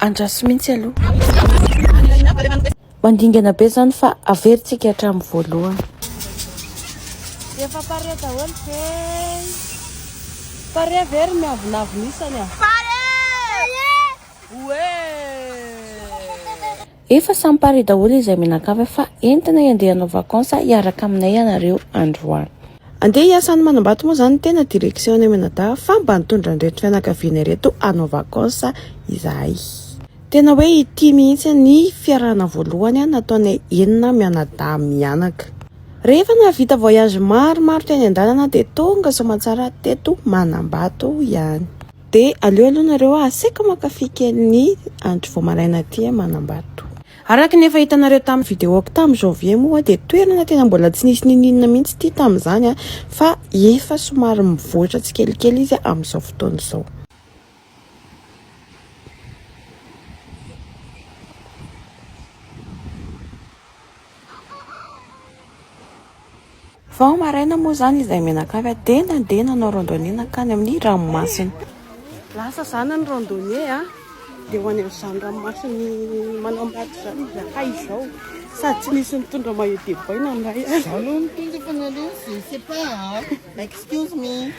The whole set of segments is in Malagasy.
Andraso mihitsy aloha. Mandingana be izany fa averintsika hatramin'ny voalohany. Efa pare daholo ve? Pare ve ry miavonavona isany a? Pare! Efa samy pare daholo izay mianakavy fa entina handeha hanao vacances hiaraka aminay ianareo androany. Andeha hiasa any Manambato moa izany tena direction any Mianadahy fa mba nitondra an'ireto fianakaviana ireto hanao vacances izahay. Tena hoe ity mihitsy ny fiarahana voalohany nataonay enina mianadahy mianaka. Rehefa nahavita voyage maromaro teny an-dalana dia tonga soamantsara teto Manambato ihany. Dia aleo aloha nareo asaiko mankafy kely ny andro vao maraina aty Manambato. Araka ny efa hitanareo tamin'ny vidéo-ko tamin'ny janvier moa dia toerana tena mbola tsy nisy niniana mihitsy ity tamin'izany fa efa somary mivoatra tsikelikely izy amin'izao fotoana izao. Vao maraina moa izany izahay mianakavy dia nandeha nanao randonnée nankany amin'ny ranomasina. Lasa izany ny randonnée a, dia ho any amin'izany ranomasin'i Manambato izany izahay izao. Sady tsy nisy nitondra maillot de bain na iray aza. Izaho aloha nitondra fa nareo je sais pas a, excuse me.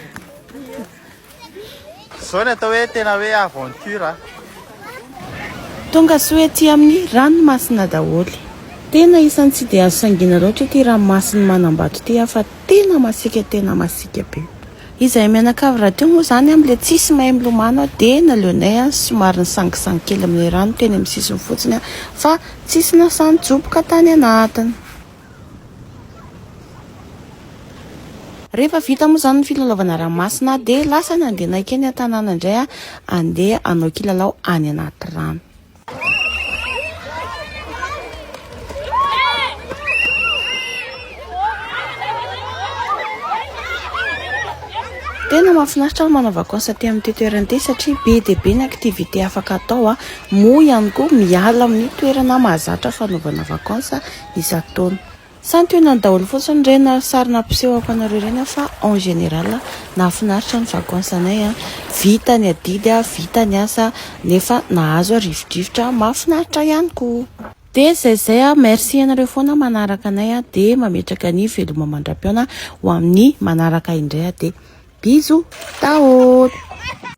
Zao ny atao hoe tena hoe aventure a. Tonga soa ety amin'ny ranomasina daholo. Tena isan'ny tsy dia azo sangiana loatra ity ranomasin'i Manambato ity fa tena masiaka tena masiaka be. Izahay mianakavy rahateo moa izany amin'ilay tsisy mahay milomano dia naleonay somary nisangisangy kely amin'ilay rano teny amin'ny sisiny fotsiny fa tsisy nasahy nijoboka tany anatiny. Rehefa vita moa izany ny filalaovana ranomasina dia lasa nandeha nankeny an-tanàna indray aho handeha hanao kilalao any anaty rano. Tena mahafinaritra ny manao vacances aty amin'ity toerana ity satria be dia be ny activité afaka atao, moa ihany koa miala amin'ny toerana mahazatra fanaovana vacances isan-taona. Santionany daholo fotsiny ireny sary nampisehoko anareo ireny fa en général nahafinaritra ny vacances anay a, vita ny adidy a, vita ny asa nefa nahazo rivodrivotra mahafinaritra ihany koa. Dia zay zay a, merci anareo foana manaraka anay a, dia mametraka ny veloma mandra-pihaona ho amin'ny manaraka indray a, dia bisous daholo.